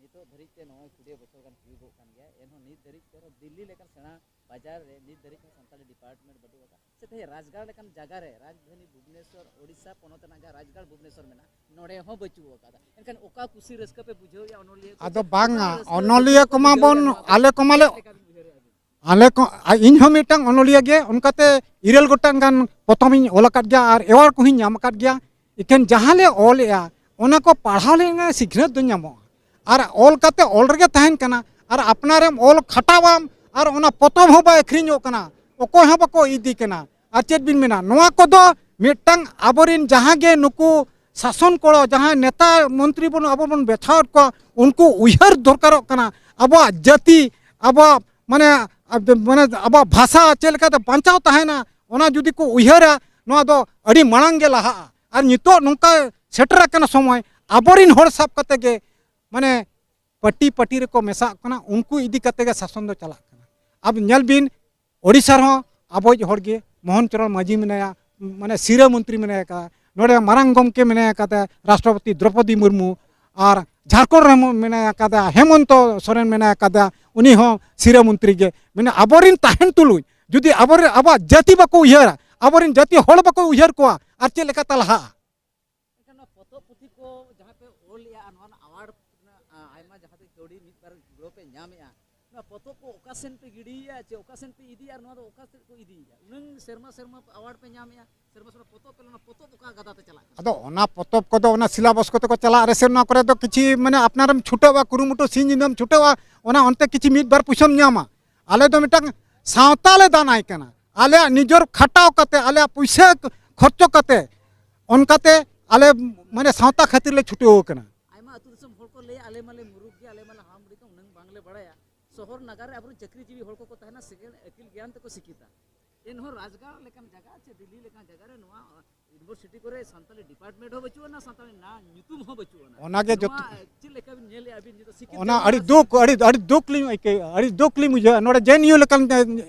ᱱᱤᱛᱚᱜ ᱫᱷᱟᱹᱨᱤᱡ ᱛᱮ ᱱᱚᱜᱼᱚᱭ ᱠᱩᱲᱤ ᱵᱚᱪᱷᱚᱨ ᱜᱟᱱ ᱦᱩᱭᱩᱜᱚᱜ ᱠᱟᱱ ᱜᱮᱭᱟ, ᱮᱱᱦᱚᱸ ᱱᱤᱛ ᱫᱷᱟᱹᱨᱤᱡ ᱛᱮ ᱟᱨᱦᱚᱸ ᱫᱤᱞᱞᱤ ᱞᱮᱠᱟᱱ ᱥᱮᱬᱟ ᱵᱟᱡᱟᱨ ᱨᱮ ᱱᱤᱛ ᱫᱷᱟᱹᱨᱤᱡ ᱦᱚᱸ ᱥᱟᱱᱛᱟᱲᱤ ᱰᱤᱯᱟᱨᱴᱢᱮᱱᱴ ᱵᱟᱹᱱᱩᱜ ᱟᱠᱟᱫ᱾ ᱥᱮ ᱛᱮᱦᱮᱧ ᱨᱟᱡᱽᱜᱟᱲ ᱞᱮᱠᱟᱱ ᱡᱟᱭᱜᱟ ᱨᱮ, ᱨᱟᱡᱽᱫᱷᱟᱱᱤ ᱵᱷᱩᱵᱽᱱᱮᱥᱚᱨ, ᱳᱰᱤᱥᱟ ᱯᱚᱱᱚᱛ ᱨᱮᱱᱟᱜ ᱡᱟᱦᱟᱸ ᱨᱟᱡᱽᱜᱟᱲ ᱵᱷᱩᱵᱽᱱᱮᱥᱚᱨ ᱢᱮᱱᱟᱜᱼᱟ, ᱱᱚᱰᱮ ᱦᱚᱸ ᱵᱟᱹᱪᱩᱜ ᱟᱠᱟᱫᱟ᱾ ᱮᱱᱠᱷᱟᱱ ᱚᱠᱟ ᱠᱩᱥᱤ ᱨᱟᱹᱥᱠᱟᱹ ᱯᱮ ᱵᱩᱡᱷᱟᱹᱣᱮᱫᱼᱟ ᱚᱱᱚᱞᱤᱭᱟᱹ ᱠᱚ? ᱟᱫᱚ ᱪᱮᱫ ᱵᱟᱝᱟ, ᱚᱠᱟ ᱨᱟᱹᱥᱠᱟᱹ ᱚᱱᱚᱞᱤᱭᱟᱹ ᱵᱩᱡᱷᱟᱹᱣ ᱠᱚᱢᱟ ᱠᱟᱱᱟ? ᱵᱚᱱ, ᱱᱚᱣᱟ ᱠᱚ ᱟᱞᱮ ᱠᱚᱢᱟ ᱞᱮ ᱪᱮᱫ ᱞᱮᱠᱟ ᱵᱤᱱ ᱩᱭᱦᱟᱹᱨᱮᱫᱼᱟ ᱟᱹᱵᱤᱱ? ᱟᱞᱮ ᱠᱚ, ᱟ-, ᱤᱧ ᱦᱚᱸ ᱢᱤᱫᱴᱟᱝ ᱚᱱᱚᱞᱤᱭᱟᱹ ᱜᱮ, ᱚᱱᱠᱟᱛᱮ ᱤᱨᱟᱹᱞ ᱜᱚᱴᱟᱝ ᱜᱟᱱ ᱯᱚᱛᱚᱵ ᱤᱧ ᱚᱞ ᱟᱠᱟᱫ ᱜᱮᱭᱟ ᱟᱨ ᱮᱣᱟᱨᱰ ᱠᱚᱦᱚᱸᱧ ᱧᱟᱢ ᱟᱠᱟᱫ ᱜᱮᱭᱟ᱾ ᱮᱠᱷᱮᱱ ᱡᱟᱦᱟᱸ ᱞᱮ ᱚᱞᱮᱜᱼᱟ, ᱚᱱᱟ ᱠᱚ ᱯᱟᱲᱦᱟᱣ ᱞᱮᱱᱠᱷᱟᱱ ᱥᱤᱠᱷᱱᱟᱹᱛ ᱫᱚ ᱧᱟᱢᱚᱜᱼᱟ᱾ ᱟᱨ ᱚᱞ ᱠᱟᱛᱮ ᱚᱞ ᱨᱮᱜᱮ ᱛᱟᱦᱮᱱ ᱠᱟᱱᱟ᱾ ᱟᱨ ᱟᱯᱱᱟᱨᱮᱢ ᱚᱞ ᱠᱷᱟᱴᱟᱣᱟᱢ, ᱟᱨ ᱚᱱᱟ ᱯᱚᱛᱚᱵ ᱦᱚᱸ ᱵᱟᱭ ᱟᱹᱠᱷᱨᱤᱧᱚᱜ ᱠᱟᱱᱟ, ᱚᱠᱚᱭ ᱦᱚᱸ ᱵᱟᱠᱚ ᱤᱫᱤ ᱠᱟᱱᱟ᱾ ᱟᱨ ᱪᱮᱫ ᱵᱤᱱ ᱢᱮᱱᱟ, ᱱᱚᱣᱟ ᱠᱚᱫᱚ ᱢᱤᱫᱴᱟᱝ ᱟᱵᱚᱨᱮᱱ ᱡᱟᱦᱟᱸ ᱜᱮ ᱱᱩᱠᱩ ᱥᱟᱥᱚᱱ ᱠᱚᱲᱟ, ᱡᱟᱦᱟᱸᱭ ᱱᱮᱛᱟ ᱢᱚᱱᱛᱨᱤ ᱵᱚᱱ, ᱟᱵᱚ ᱵᱚᱱ ᱵᱮᱪᱷᱟᱣᱮᱫ ᱠᱚᱣᱟ, ᱩᱱᱠᱩ ᱩᱭᱦᱟᱹᱨ ᱫᱚᱨᱠᱟᱨᱚᱜ ᱠᱟᱱᱟ᱾ ᱟᱵᱚᱣᱟᱜ ᱡᱟᱹᱛᱤ, ᱟᱵᱚᱣᱟᱜ, ᱢᱟᱱᱮ, ᱟᱵ-, ᱢᱟᱱᱮ, ᱟᱵᱚᱣᱟᱜ ᱵᱷᱟᱥᱟ ᱪᱮᱫ ᱞᱮᱠᱟᱛᱮ ᱵᱟᱧᱪᱟᱣ ᱛᱟᱦᱮᱱᱟ, ᱚᱱᱟ ᱡᱩᱫᱤ ᱠᱚ ᱩᱭᱦᱟᱹᱨᱟ, ᱱᱚᱣᱟ ᱫᱚ ᱟᱹᱰᱤ ᱢᱟᱲᱟᱝ ᱜᱮ ᱞᱟᱦᱟᱜᱼᱟ᱾ ᱟᱨ ᱱᱤᱛᱚᱜ ᱱᱚᱝᱠᱟ ᱥᱮᱴᱮᱨ ᱟᱠᱟᱱᱟ ᱥᱚᱢᱚᱭ, ᱟᱵᱚᱨᱤᱱ ᱦᱚᱲ ᱥᱟᱵ ᱠᱟᱛᱮ ᱜᱮ, ᱢᱟᱱᱮ, ᱯᱟᱹᱴᱤ ᱯᱟᱹᱴᱤ ᱨᱮᱠᱚ ᱢᱮᱥᱟᱜ ᱠᱟᱱᱟ, ᱩᱱᱠᱩ ᱤᱫᱤ ᱠᱟᱛᱮ ᱜᱮ ᱥᱟᱥᱚᱱ ᱫᱚ ᱪᱟᱞᱟᱜ ᱠᱟᱱᱟ᱾ ᱟᱵ ᱧᱮᱞ ᱵᱤᱱ, ᱳᱰᱤᱥᱟ ᱨᱮᱦᱚᱸ ᱟᱵᱚᱭᱤᱡ ᱦᱚᱲ ᱜᱮ ᱢᱳᱦᱚᱱ ᱪᱚᱨᱚᱬ ᱢᱟᱹᱡᱷᱤ ᱢᱮᱱᱟᱭᱟ, ᱢᱟᱱᱮ, ᱥᱤᱨᱟᱹ ᱢᱚᱱᱛᱨᱤ ᱢᱮᱱᱟᱭ ᱟᱠᱟᱫᱟ, ᱱᱚᱰᱮ ᱢᱟᱨᱟᱝ ᱜᱚᱢᱠᱮ ᱢᱮᱱᱟᱭ ᱟᱠᱟᱫᱟ, ᱨᱟᱥᱴᱨᱚᱯᱚᱛᱤ ᱫᱨᱚᱯᱚᱫᱤ ᱢᱩᱨᱢᱩ, ᱟᱨ ᱡᱷᱟᱲᱠᱷᱚᱸᱰ ᱨᱮ ᱢᱮᱱᱟᱭ ᱟᱠᱟᱫᱟ, ᱦᱮᱢᱚᱱᱛᱚ ᱥᱚᱨᱮᱱ ᱢᱮᱱᱟᱭ ᱟᱠᱟᱫᱟ, ᱩᱱᱤ ᱦᱚᱸ ᱥᱤᱨᱟᱹ ᱢᱚᱱᱛᱨᱤ ᱜᱮ᱾ ᱢᱟᱱᱮ, ᱟᱵᱚᱨᱮᱱ ᱛᱟᱦᱮᱱ ᱛᱩᱞᱩᱡ ᱡᱩᱫᱤ ᱟᱵᱚᱨᱮᱱ, ᱟᱵᱚᱣᱟᱜ ᱡᱟᱹᱛᱤ ᱵᱟᱠᱚ ᱩᱭᱦᱟᱹᱨᱟ, ᱟᱵᱚᱨᱮᱱ ᱡᱟᱹᱛᱤ ᱦᱚᱲ ᱵᱟᱠᱚ ᱩᱭᱦᱟᱹᱨ ᱠᱚᱣᱟ, ᱟᱨ ᱪᱮᱫ ᱞᱮᱠᱟᱛᱮ ᱞᱟᱦᱟᱜᱼᱟ? ᱮᱱᱠᱷᱟᱱ ᱱᱚᱣᱟ ᱯᱚᱛᱚᱵ ᱯᱩᱛᱷᱤ ᱠᱚ ᱡᱟᱦᱟᱸ ᱯᱮ ᱚᱞ ᱮᱜᱼᱟ, ᱟᱨ ᱱᱚᱣᱟ ᱨᱮᱱᱟᱜ ᱟᱣᱟᱨᱰ ᱨᱮᱱᱟᱜ, ᱟ, ᱟᱭᱢᱟ ᱡᱟᱦᱟᱸ ᱛᱮ ᱠᱟᱹᱣᱰᱤ ᱢᱤᱫ ᱵᱟᱨ ᱜᱚᱲᱚ ᱯᱮ ᱧᱟᱢᱮᱜᱼᱟ, ᱱᱚᱣᱟ ᱯᱚᱛᱚᱵ ᱠᱚ ᱚᱠᱟ ᱥᱮᱱ ᱯᱮ ᱜᱤᱰᱤᱭᱮᱜᱼᱟ, ᱪᱮ ᱚᱠᱟ ᱥᱮᱱ ᱯᱮ ᱤᱫᱤᱭᱮᱜᱼᱟ, ᱟᱨ ᱱᱚᱣᱟ ᱫᱚ ᱚᱠᱟ ᱥᱮᱫ ᱠᱚ ᱤᱫᱤᱭᱮᱜᱼᱟ? ᱩᱱᱟᱹᱝ ᱥᱮᱨᱢᱟ ᱥᱮᱨᱢᱟ ᱟᱣᱟᱨᱰ ᱯᱮ ᱧᱟᱢᱮᱜᱼᱟ, ᱥᱮᱨᱢᱟ ᱥᱮᱨᱢᱟ ᱯᱚᱛᱚᱵ ᱯᱮ, ᱚᱱᱟ ᱯᱚᱛᱚᱵ ᱚᱠᱟ ᱜᱟᱫᱟ ᱛᱮ ᱪᱟᱞᱟᱜ ᱠᱟᱱᱟ? ᱟᱫᱚ ᱚᱱᱟ ᱯᱚᱛᱚᱵ ᱠᱚᱫᱚ ᱚᱱᱟ ᱥᱤᱞᱟᱵᱚᱥ ᱠᱚᱛᱮ ᱠᱚ ᱪᱟᱞᱟᱜ ᱨᱮᱥᱮ, ᱱᱚᱣᱟ ᱠᱚᱨᱮ ᱫᱚ ᱠᱤᱪᱷᱤ, ᱢᱟᱱᱮ, ᱟᱯᱱᱟᱨᱮᱢ ᱪᱷᱩᱴᱟᱹᱣᱟ, ᱠᱩᱨᱩᱢᱩᱴᱩ ᱥᱤᱧ ᱧᱤᱫᱟᱹᱢ ᱪᱷᱩᱴᱟᱹᱣᱟ, ᱚᱱᱟ ᱚᱱᱛᱮ ᱠᱤᱪᱷᱤ ᱢᱤᱫ ᱵᱟᱨ ᱯᱩᱭᱥᱟᱹᱢ ᱧᱟᱢᱟ᱾ ᱟᱞᱮ ᱫᱚ ᱢᱤᱫᱴᱟᱝ ᱥᱟᱶᱛᱟ ᱞᱮ ᱫᱟᱱᱟᱭ ᱠᱟᱱᱟ, ᱟᱞᱮᱭᱟᱜ ᱱᱤᱡᱮᱨ ᱠᱷᱟᱴᱟᱣ ᱠᱟᱛᱮ, ᱟᱞᱮᱭᱟᱜ ᱯᱩᱭᱥᱟᱹ ᱠᱷᱚᱨᱪᱚ ᱠᱟᱛᱮ, ᱚᱱᱠᱟᱛᱮ ᱟᱞᱮ, ᱢᱟᱱᱮ, ᱥᱟᱶᱛᱟ ᱠᱷᱟᱹᱛᱤᱨ ᱞᱮ ᱪᱷᱩᱴᱟᱹᱣ ᱠᱟᱱᱟ᱾ ᱟᱭᱢᱟ ᱟᱹᱛᱩ ᱫᱤᱥᱚᱢ ᱦᱚᱲ ᱠᱚ ᱞᱟᱹᱭᱟ, "ᱟᱞᱮ ᱢᱟᱞᱮ ᱢᱩᱨᱩᱠ ᱜᱮᱭᱟ, ᱟᱞᱮ ᱢᱟᱞᱮ ᱦᱟᱲᱟᱢ ᱵᱩᱲᱦᱤ ᱠᱟᱱᱟ, ᱩᱱᱟᱹᱝ ᱵᱟᱝᱞᱮ ᱵᱟᱲᱟᱭᱟ᱾" ᱥᱚᱦᱚᱨ ᱱᱟᱜᱟᱨ ᱨᱮ ᱟᱵᱚᱨᱮᱱ ᱪᱟᱹᱠᱨᱤᱡᱤᱵᱤ ᱦᱚᱲ ᱠᱚᱠᱚ ᱛᱟᱦᱮᱱᱟ, ᱥᱮᱠᱮᱱᱰ ᱟᱹᱠᱤᱞ ᱜᱮᱭᱟᱱ ᱛᱮᱠᱚ ᱥᱤᱠᱷᱤᱛᱟ, ᱮᱱᱦᱚᱸ ᱨᱟᱡᱽᱜᱟᱲ ᱞᱮᱠᱟᱱ ᱡᱟᱭᱜᱟ ᱪᱮ ᱫᱤᱞᱞᱤ ᱞᱮᱠᱟᱱ ᱡᱟᱭᱜᱟ ᱨᱮ ᱱᱚᱣᱟ ᱤᱭᱩᱱᱤᱵᱷᱟᱨᱥᱤᱴᱤ ᱠᱚᱨᱮ ᱥᱟᱱᱛᱟᱲᱤ ᱰᱤᱯᱟᱨᱴᱢᱮᱱᱴ ᱦᱚᱸ ᱵᱟᱹᱪᱩᱜ ᱟᱱᱟ, ᱥᱟᱱᱛᱟᱲᱤ ᱱᱟ ᱧᱩᱛᱩᱢ ᱦᱚᱸ ᱵᱟᱹᱪᱩᱜ ᱟᱱᱟ᱾ ᱚᱱᱟᱜᱮ ᱱᱚᱣᱟ ᱡᱚᱛᱚ ᱪᱮᱫ ᱞᱮᱠᱟ ᱵᱤᱱ ᱧᱮᱞᱮᱜᱼᱟ ᱟᱹᱵᱤᱱ? ᱡᱩᱫᱤ ᱥᱤᱠᱷᱤᱛ ᱚᱱᱟ ᱡᱟᱦᱟᱸ ᱟᱹᱰᱤ ᱥᱤᱠᱷᱤᱛ ᱫᱩᱠ, ᱟᱹᱰᱤ, ᱟᱹᱰᱤ ᱫᱩᱠ ᱞᱤᱧ ᱟᱹᱭᱠᱟᱹᱣᱮᱫᱼᱟ, ᱟᱹᱰᱤ ᱫᱩᱠ ᱞᱤᱧ ᱵᱩᱡᱷᱟᱹᱣᱟ᱾ ᱱᱚᱰᱮ ᱡᱮ ᱮᱱ ᱭᱩ ᱞᱮᱠᱟᱱ,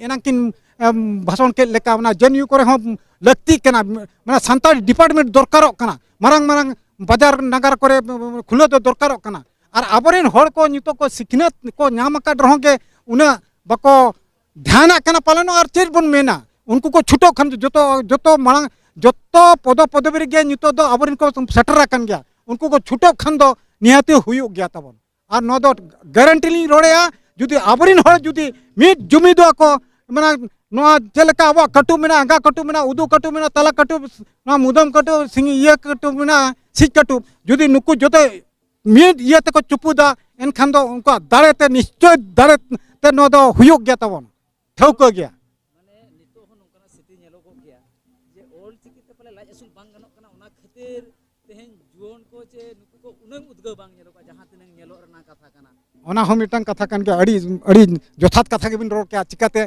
ᱮᱱᱟᱝ ᱠᱤᱱ, ᱮᱢ, ᱵᱷᱟᱥᱚᱱ ᱠᱮᱫ ᱞᱮᱠᱟ, ᱚᱱᱟ ᱡᱮ ᱮᱱ ᱭᱩ ᱠᱚᱨᱮ ᱦᱚᱸ ᱞᱟᱹᱠᱛᱤᱜ ᱠᱟᱱᱟ, ᱢᱟᱱᱮ, ᱥᱟᱱᱛᱟᱲᱤ ᱰᱤᱯᱟᱨᱴᱢᱮᱱᱴ ᱫᱚᱨᱠᱟᱨᱚᱜ ᱠᱟᱱᱟ, ᱢᱟᱨᱟᱝ ᱢᱟᱨᱟᱝ ᱵᱟᱡᱟᱨ ᱱᱟᱜᱟᱨ ᱠᱚᱨᱮ ᱠᱷᱩᱞᱟᱹᱣ ᱫᱚ ᱫᱚᱨᱠᱟᱨᱚᱜ ᱠᱟᱱᱟ᱾ ᱟᱨ ᱟᱵᱚᱨᱮᱱ ᱦᱚᱲ ᱠᱚ ᱱᱤᱛᱚᱜ ᱠᱚ ᱥᱤᱠᱷᱱᱟᱹᱛ ᱠᱚ ᱧᱟᱢ ᱟᱠᱟᱫ ᱨᱮᱦᱚᱸ ᱜᱮ ᱩᱱᱟᱹᱜ ᱵᱟᱠᱚ ᱫᱷᱮᱭᱟᱱᱟᱜ ᱠᱟᱱᱟ ᱯᱟᱞᱮᱱᱚᱜ᱾ ᱟᱨ ᱪᱮᱫ ᱵᱚᱱ ᱢᱮᱱᱟ, ᱩᱱᱠᱩ ᱠᱚ ᱪᱷᱩᱴᱟᱹᱜ ᱠᱷᱟᱱ ᱡᱚᱛᱚ, ᱡᱚᱛᱚ ᱢᱟᱲᱟᱝ, ᱡᱚᱛᱚ ᱯᱚᱫᱚ ᱯᱚᱫᱚᱵᱤ ᱨᱮᱜᱮ ᱱᱤᱛᱚᱜ ᱫᱚ ᱟᱵᱚᱨᱮᱱ ᱠᱚ ᱥᱮᱴᱮᱨ ᱟᱠᱟᱱ ᱜᱮᱭᱟ᱾ ᱩᱱᱠᱩ ᱠᱚ ᱪᱷᱩᱴᱟᱹᱜ ᱠᱷᱟᱱ ᱫᱚ ᱱᱤᱦᱟᱹᱛᱤ ᱦᱩᱭᱩᱜ ᱜᱮᱭᱟ ᱛᱟᱵᱚᱱ᱾ ᱟᱨ ᱱᱚᱣᱟ ᱫᱚ ᱜᱟᱨᱮᱱᱴᱤ ᱞᱤᱧ ᱨᱚᱲᱮᱫᱼᱟ, ᱡᱩᱫᱤ ᱟᱵᱚᱨᱮᱱ ᱦᱚᱲ ᱡᱩᱫᱤ ᱢᱤᱫ ᱡᱩᱢᱤᱫᱚᱜᱼᱟ ᱠᱚ, ᱢᱟᱱᱮ, ᱱᱚᱣᱟ ᱪᱮᱫ ᱞᱮᱠᱟ ᱟᱵᱚᱣᱟᱜ ᱠᱟᱹᱴᱩᱵ ᱢᱮᱱᱟᱜᱼᱟ, ᱟᱸᱜᱟ ᱠᱟᱹᱴᱩᱵ ᱢᱮᱱᱟᱜᱼᱟ, ᱩᱫᱩᱜ ᱠᱟᱹᱴᱩᱵ ᱢᱮᱱᱟᱜᱼᱟ, ᱛᱟᱞᱟ ᱠᱟᱹᱴᱩᱵ, ᱱᱚᱣᱟ ᱢᱩᱫᱟᱹᱢ ᱠᱟᱹᱴᱩᱵ, ᱥᱤᱧ ᱤᱭᱟᱹ ᱠᱟᱹᱴᱩᱵ ᱢᱮᱱᱟᱜᱼᱟ, ᱥᱤᱡ ᱠᱟᱹᱴᱩᱵ, ᱡᱩᱫᱤ ᱱᱩᱠᱩ ᱡᱚᱛᱚ ᱢᱤᱫ ᱤᱭᱟᱹ ᱛᱮᱠᱚ ᱪᱩᱯᱩᱫᱟ, ᱮᱱᱠᱷᱟᱱ ᱫᱚ ᱩᱱᱠᱩᱣᱟᱜ ᱫᱟᱲᱮ ᱛᱮ ᱱᱤᱥᱪᱚᱭ ᱫᱟᱲᱮ ᱛᱮ ᱱᱚᱣᱟ ᱫᱚ ᱦᱩᱭᱩᱜ ᱜᱮᱭᱟ ᱛᱟᱵᱚᱱ, ᱴᱷᱟᱹᱣᱠᱟᱹ ᱜᱮᱭᱟ᱾ ᱢᱟᱱᱮ ᱱᱤᱛᱚᱜ ᱦᱚᱸ ᱱᱚᱝᱠᱟᱱᱟᱜ ᱥᱛᱷᱤᱛᱤ ᱧᱮᱞᱚᱜᱚᱜ ᱜᱮᱭᱟ ᱡᱮ ᱚᱞ ᱪᱤᱠᱤ ᱛᱮ ᱯᱟᱞᱮ ᱞᱟᱡ ᱟᱹᱥᱩᱞ ᱵᱟᱝ ᱜᱟᱱᱚᱜ ᱠᱟᱱᱟ, ᱚᱱᱟ ᱠᱷᱟᱹᱛᱤᱨ ᱛᱮᱦᱮᱧ ᱡᱩᱣᱟᱹᱱ ᱠᱚ ᱪᱮ ᱱᱩᱠᱩ ᱠᱚ ᱩᱱᱟᱹᱝ ᱩᱫᱽᱜᱟᱹᱣ ᱵᱟᱝ ᱧᱮᱞᱚᱜᱼᱟ, ᱡᱟᱦᱟᱸ ᱛᱤᱱᱟᱹᱝ ᱧᱮᱞᱚᱜ ᱨᱮᱱᱟᱜ ᱠᱟᱛᱷᱟ ᱠᱟᱱᱟ᱾ ᱚᱱᱟ ᱦᱚᱸ ᱢᱤᱫᱴᱟᱝ ᱠᱟᱛᱷᱟ ᱠᱟᱱ ᱜᱮᱭᱟ, ᱟᱹᱰᱤ, ᱟᱹᱰᱤ ᱡᱚᱛᱷᱟᱛ ᱠᱟᱛᱷᱟ ᱜᱮᱵᱤᱱ ᱨᱚᱲ ᱠᱮᱜᱼᱟ᱾ ᱪᱤᱠᱟᱹᱛᱮ